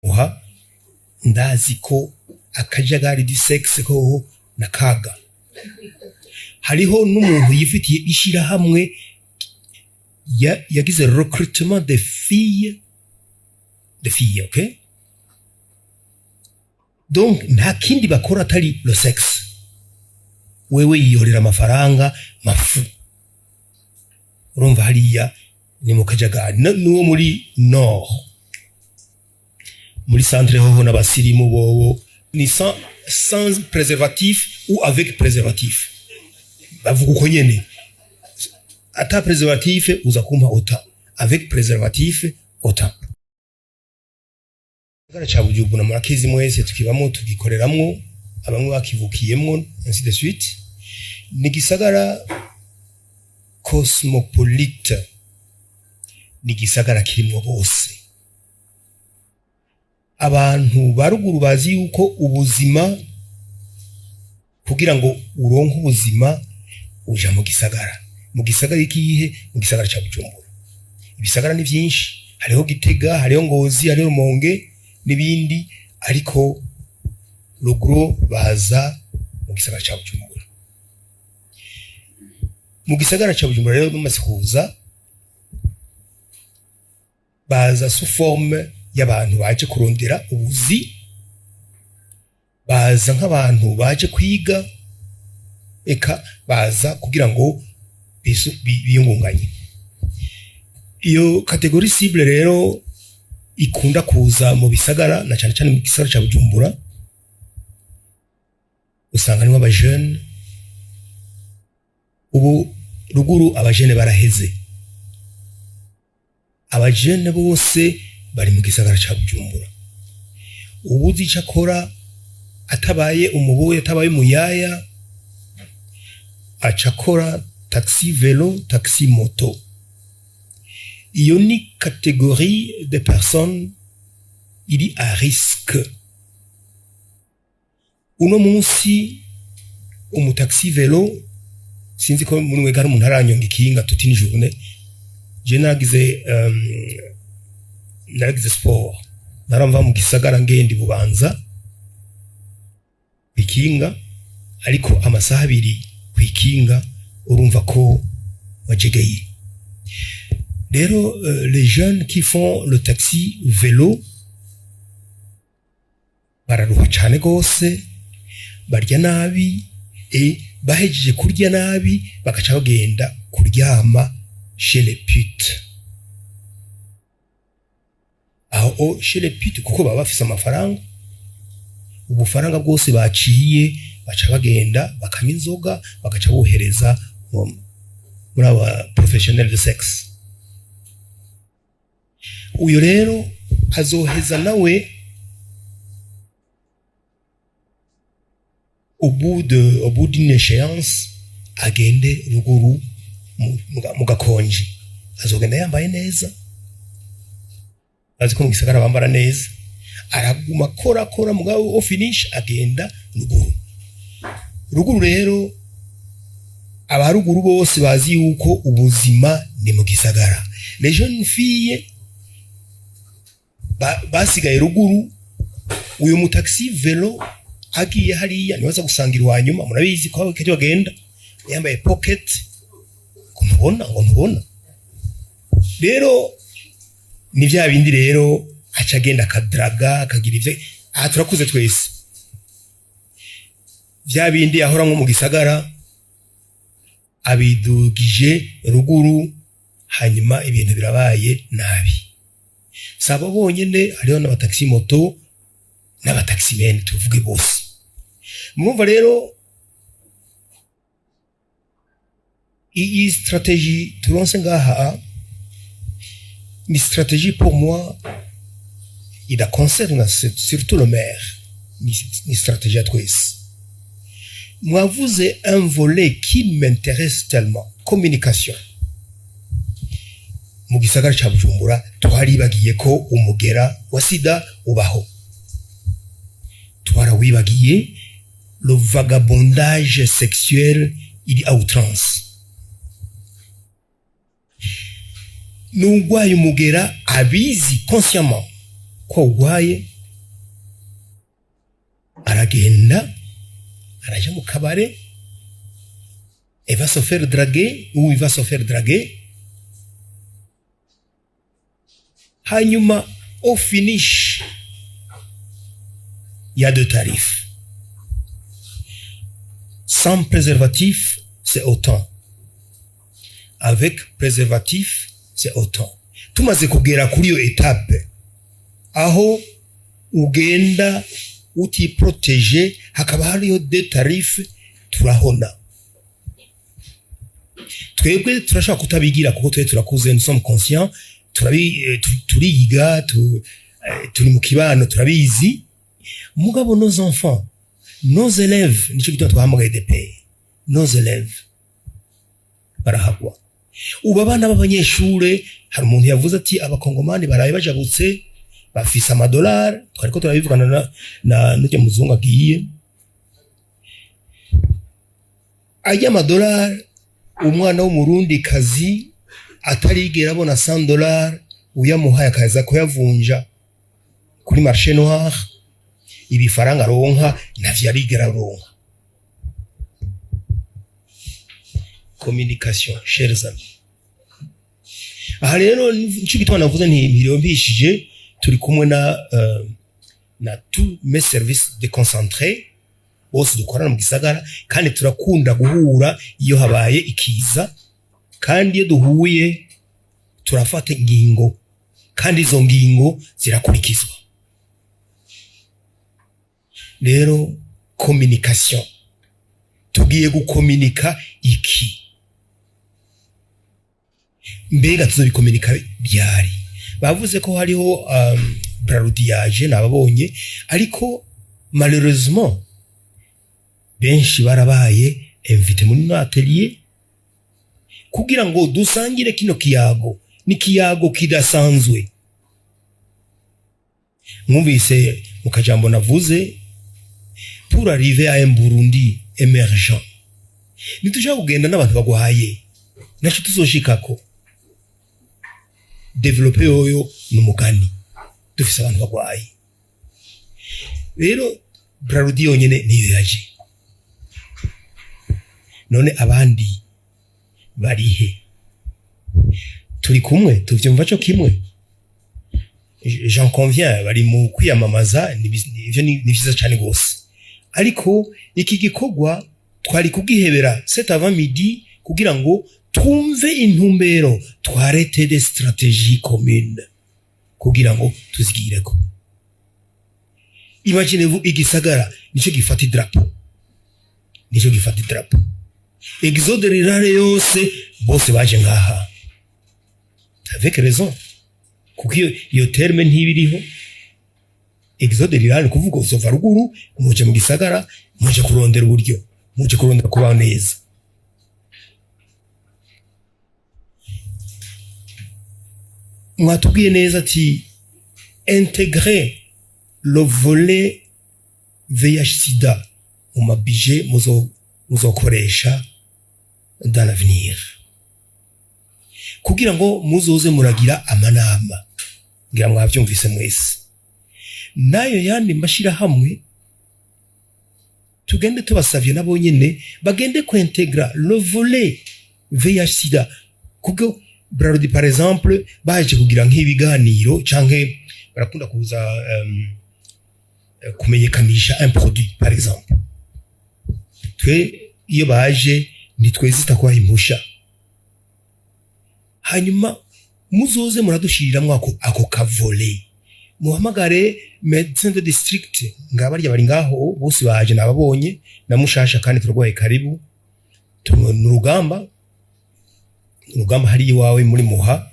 Muha ndazi ko akajagari du sexe hoho na kaga. Hariho n'umuntu yifitiye ishirahamwe yagize recrutement des filles, ok. Donc nta kindi bakora atari le sexe. Wewe yiyorera amafaranga mafu. Urumva hariya ni mu kajagari. N'uwo muri nord, muri centre hoho n'abasirimu bobo ni sans préservatif ou avec préservatif. Bavuga uko nyene: ata préservatif uza kumpa ota, avec préservatif ota. Gisagara ca Bujumbura murakizi mwese, tukibamwo, tugikoreramwo, abamwe bakivukiyemwo, ainsi de suite. Ni gisagara cosmopolite, ni gisagara kirimwo bose. Abantu ba ruguru bazi yuko ubuzima, kugira ngo uronke ubuzima, uja mu gisagara. Mu gisagara ikihe? Mu gisagara ca Bujumbura. Ibisagara ni vyinshi, hariho Gitega, hariho Ngozi, hariho Rumonge n'ibindi, ariko ruguru baza mu gisagara ca Bujumbura. Mu gisagara ca Bujumbura rero bamaze kuza, baza sous forme y'abantu baje kurondera ubuzi, baza nk'abantu baje kwiga, eka baza kugira ngo biyungunganye. Iyo catégorie cible rero ikunda kuza mu bisagara, na cyane cyane mu gisagara ca Bujumbura, usanga harimo abajene. Ubu ruguru abajene baraheze, abajene bose bari mu gisagara ca Bujumbura. Ubuzi ico akora, atabaye umuboyi, atabaye umuyaya, aca akora taxi vélo, taxi moto. Iyo ni catégorie de personnes iri à risque. Uno munsi umutaxi vélo, sinzi ko muri mwebwe hari umuntu aranyonga ikinga toute une journée. Je naragize sport, naramva mu gisagara ngenda Bubanza ikinga, ariko amasaha 2 kwikinga urumva ko wajegeye. Rero les jeunes qui font le taxi vélo bararuha cane gose, barya nabi, e bahejeje kurya nabi bagaca bagenda kuryama chez les putes. Aho chez les putes, kuko baba bafise amafaranga, ubufaranga bwose baciye baca bagenda bakanywa inzoga, bagaca bohereza muri aba professionnel de sexe. Uyo rero azoheza nawe au bout d'une échéance agende ruguru mu gakonji. Azogenda yambaye neza, azi ko mu gisagara bambara neza. Araguma akora akora, mugabo au finish agenda ruguru. Ruguru rero, abaruguru bose bazi yuko ubuzima ni mu gisagara. Les jeunes filles basigaye ruguru, uyu mutaxi vélo agiye hariya niwe aza gusangira uwa nyuma. Murabizi ko kajya bagenda yambaye pocket, ngo ntubona, ngo ntubona. Rero ni bya bindi rero, aca agenda akadraga, akagira ivyo. Aha turakuze twese, bya bindi yahora nko mu gisagara abidugije ruguru, hanyuma ibintu birabaye nabi. Sabo bonyene, hariho n'abataxi moto n'abataximen, tuvuge bose. Murumva rero iyi stratégie turonse ngaha ni stratégie pour moi ida concerne surtout le maire, ni stratégie ya twese. Mwavuze un volet qui m'intéresse tellement, communication. Mu gisagara ca Bujumbura twaribagiye ko umugera wa sida ubaho, twarawibagiye. Le vagabondage sexuel iri à outrance. N'ugwaye umugera abizi consciemment ko ugwaye, Aragenda, araja mu kabare, elle va se faire draguer ou il va se faire draguer. Hanyuma au finish, il y a deux tarifs. Sans préservatif, c'est autant. Avec préservatif, c'est autant. Tumaze kugera kuri iyo étape aho ugenda utiprotéger, hakaba hariho deux tarifs, turahona. Twebwe turashobora kutabigira kuko twe turakuze, nous sommes conscients, turiga, turi mu kibano, turabizi. Mugabo nos enfants, nos élèves, nicyo gituma twahamagaye DPE, nos élèves barahagwa. Ubu abana b'abanyeshure, hari umuntu yavuze ati abakongomani baraye bajabutse, bafise amadolari. Twariko turabivugana na n'urya muzungu agiye ajya amadolari. Umwana w'umurundi kazi atarigera abona 100 dollars, uyamuhaye akaza kuyavunja kuri marché noir, ibifaranga aronka ntavyo arigera aronka. Communication, chers amis. Aha rero nico gituma navuze nti mpiriwe, turi kumwe na tous mes services déconcentrés bose dukorana mu gisagara, kandi turakunda guhura iyo habaye ikiza. Kandi iyo duhuye turafata ingingo, kandi izo ngingo zirakurikizwa. Rero communication, tugiye gukominika iki? Mbega tuzobikominika ryari? Bavuze ko hariho Brarudi yaje, nababonye, ariko malheureusement benshi barabaye invité muri no atelier kugira ngo dusangire kino kiyago. Ni kiyago kidasanzwe. Mwumvise mu kajambo navuze, pour arriver à un Burundi émergent, ntitushobora kugenda n'abantu bagwaye, naco tuzoshikako. Développer yoyo ni umugani dufise abantu bagwaye. Rero Brarudi yonyene niyo yaje, none abandi barihe? Turi kumwe, tuvyumva co kimwe, j'en conviens. Bari mu kwiyamamaza, ivyo ni vyiza cane gose, ariko iki gikorwa twari kugihebera cet avant midi kugira ngo twumve intumbero, twarrêter des stratégies communes kugira ngo tuzigireko. Imaginez-vous, igisagara nico gifata idarapo, nico gifata idarapo. Exode rural yose, bose baje ngaha, avec raison, kuko iyo terme ntibiriho. Exode rural ni kuvuga uzova ruguru muje mu gisagara, muje kurondera uburyo, muje kurondera kubaho neza. Mwatubwiye neza ati intégrer le volet VIH sida mu mabije muzokoresha dans l'avenir, kugira ngo muzoze muragira amanama. Ngira mwavyumvise mwese. Nayo yandi mashirahamwe, tugende tubasavye nabo nyene bagende kuintegra le volet VIH sida, kuko Brarudi par exemple baje kugira nk'ibiganiro canke barakunda kuza kumenyekanisha un produit par exemple, twe iyo baje ntitwezita kubaha impusha. Hanyuma muzoze muradushiriramwo ako kavolet, muhamagare médecin de district. Ngabarya bari ngaho bose baje, nababonye na mushasha, kandi turwaye karibu. Ni urugamba, urugamba hari iwawe muri Muha.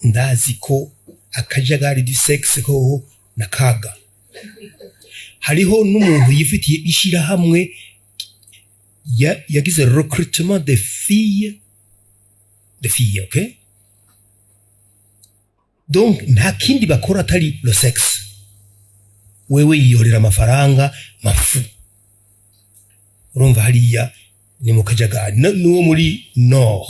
Ndazi ko akajagari du sexe ko na kaga. Hariho n'umuntu yifitiye ishirahamwe yagize recrutement des filles, des filles, ok. Donc nta kindi bakora atari le sexe. Wewe yiyorera amafaranga mafu. Urumva hariya ni mu kajagari. N'uwo muri nord,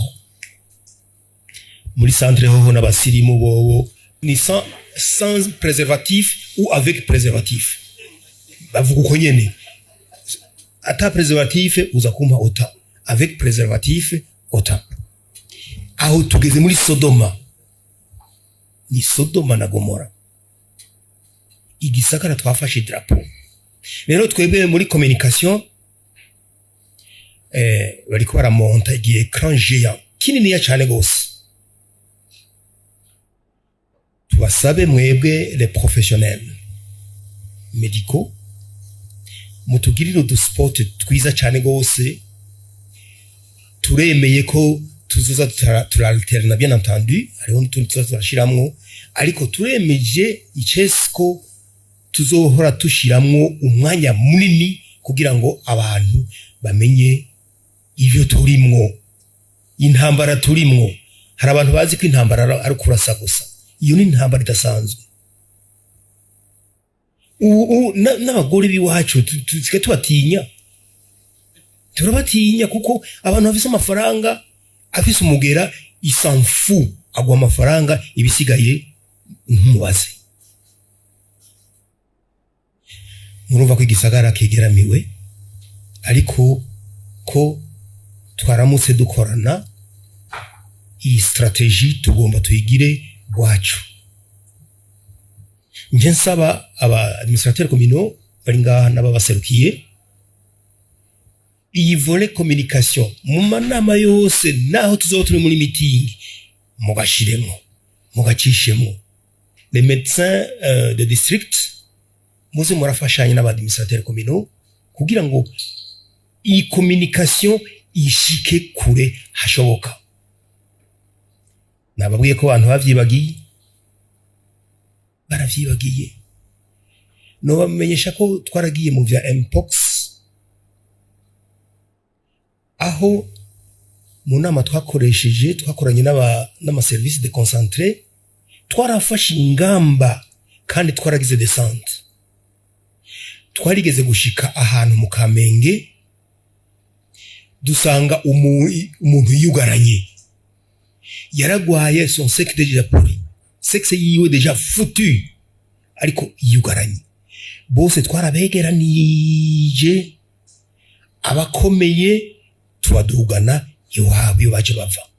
muri centre hoho n'abasirimu bobo ni sans préservatif ou avec préservatif, bavuga uko nyene. Ata préservatif uza kumpa autant, avec préservatif autant. Aho tugeze muri Sodoma, ni Sodoma na Gomora. Igisagara twafashe drapeau. Rero twebwe muri communication bariko baramonta igihe écran géant kininiya cane gose. Tubasabe mwebwe les professionnels médicaux mutugirire uduspot twiza cane gose. Turemeye ko tuzoza turalterna, bien entendu, hariho n'utundi tuzoza turashiramwo, ariko turemeje icese ko tuzohora tushiramwo umwanya munini kugira ngo abantu bamenye ivyo turimwo, intambara turimwo. Hari abantu bazi ko intambara ari kurasa gusa. Iyo ni intambara idasanzwe. Ubu n'abagore b'iwacu tusigaye tubatinya, turabatinya, kuko abantu bafise amafaranga, afise umugera, isanfu aguha amafaranga, ibisigaye ntumubaze. Murumva ko igisagara kegeramiwe, ariko ko twaramutse dukorana, iyi stratégie tugomba tuyigire gwacu. Nje nsaba aba administrateurs communaux bari ngaha n'ababaserukiye, iyi volet communication mu manama yose, naho tuzoba turi muri meeting, mugashiremo, mugacishemo. Les médecins de district, muze murafashanya n'aba administrateurs communaux kugira ngo iyi communication ishike kure hashoboka. Nababwiye ko abantu bavyibagiye, baravyibagiye. Nobamenyesha ko twaragiye mu vya mpox, aho mu nama twakoresheje, twakoranye n'amaserivisi déconcentré, twarafashe ingamba kandi twaragize descente. Twarigeze gushika ahantu mu Kamenge, dusanga umuntu yiyugaranye, yaragwaye, son sexe déjà pourri, sexe yiwe déjà foutu, ariko yiyugaranye. Bose twarabegeranije, abakomeye tubadugana iwabo iyo baje bava,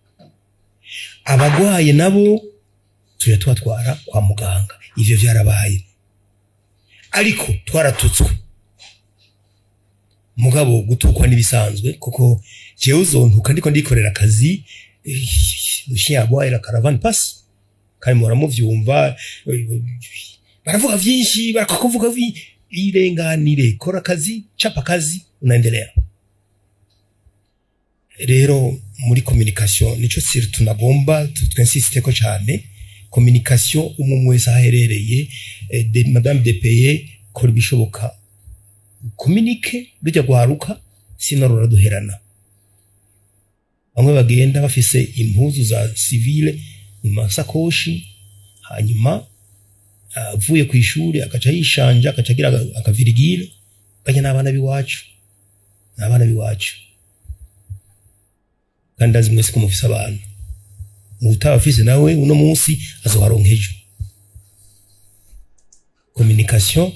abagwaye nabo tuja tubatwara kwa muganga. Ivyo vyarabaye, ariko twaratutswe. Mugabo gutukwa n'ibisanzwe, kuko jewe uzontuka ndiko ndikorera akazi, le chien aboie et la caravane passe. Kandi muhora muvyumva, baravuga vyinshi, bakakuvuga irenganire, kora akazi, chapa kazi, unaendelea. Rero muri communication nico surtout nagomba twinsiste ko cyane, communication, umwe wese aho aherereye. Madame DPE, kora ibishoboka communique bijya guharuka, sino ruraduherana. Bamwe bagenda bafise impuzu za civile mu masakoshi, hanyuma avuye ku ishuri agaca yishanja, agaca agira akavirigile. Bajya n'abana b'iwacu, n'abana b'iwacu. Kandi ndazi mwese ko mufise abantu. Uwutabafise nawe uno munsi azobaronka ejo. Communication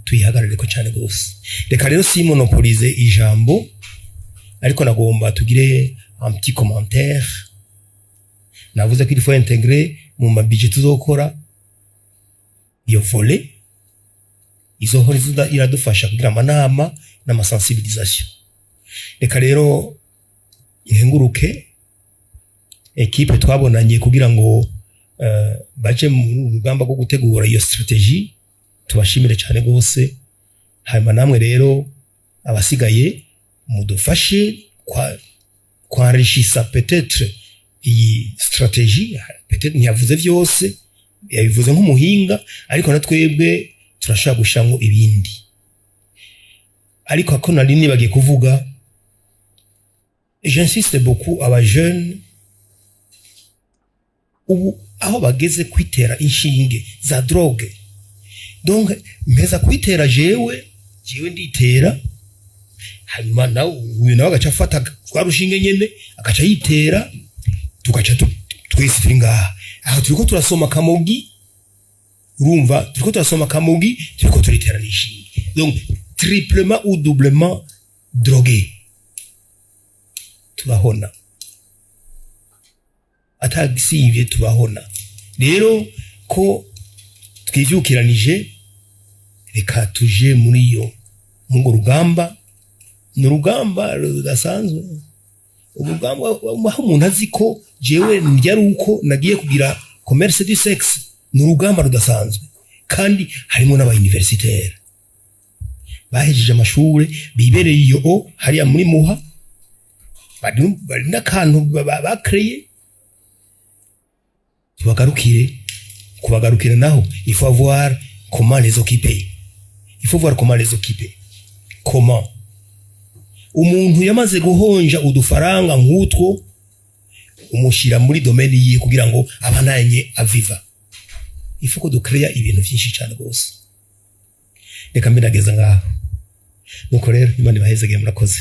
tuyihagarareko cyane gose. Reka rero si monopolize ijambo, ariko nagomba tugire un petit commentaire. Navuze ko il faut intégrer mu mabudget tuzokora iyo volet izohora iradufasha kugira amanama n'amasensibilisation. Reka rero nkenguruke équipe twabonanye kugira ngo baje mu rugamba rwo gutegura iyo stratégie. Tubashimire cyane gose. Hanyuma namwe rero abasigaye mudufashe kwa kwenrichissa peut-être iyi stratégie. Peut-être ntiyavuze vyose, yabivuze nk'umuhinga, ariko na twebwe turashobora gushiramwo ibindi. Ariko ako nari nibagiye kuvuga, j'insiste beaucoup, aba jeunes ubu aho bageze kwitera inshinge za drogue, donc mpeza kwitera jewe nditera, hanyuma nawe uyu nawe agaca afata rwa rushinge nyene agaca yitera, tugaca twese turi ngaha. Aho turiko turasoma kamogi, urumva, turiko turasoma kamogi, turiko turitera n'ishinge, donc triplement ou doublement. drogués, turahona. Atagisivye turahona. Rero ko twivyukiranije, reka tuje muri iyo, muri urwo rugamba. Ni urugamba rudasanzwe, urugamba aho umuntu azi ko jewe ndya ari uko nagiye kugira commerce du sexe. Ni urugamba rudasanzwe, kandi harimo n'aba universitaire bahejeje amashure, bibereye iyo o hariya muri Muha, bari n'akantu bakreye. Tubagarukire. Kubagarukira naho, il faut voir comment les occuper, il faut voir comment les occuper. Comment umuntu yamaze guhonja udufaranga nk'utwo umushyira muri domaine yiye kugira ngo abananye aviva? Il faut ko ducréa ibintu byinshi cyane rwose. Reka mbinageza ngaho. Nuko rero, Imana ibahezegeye, murakoze.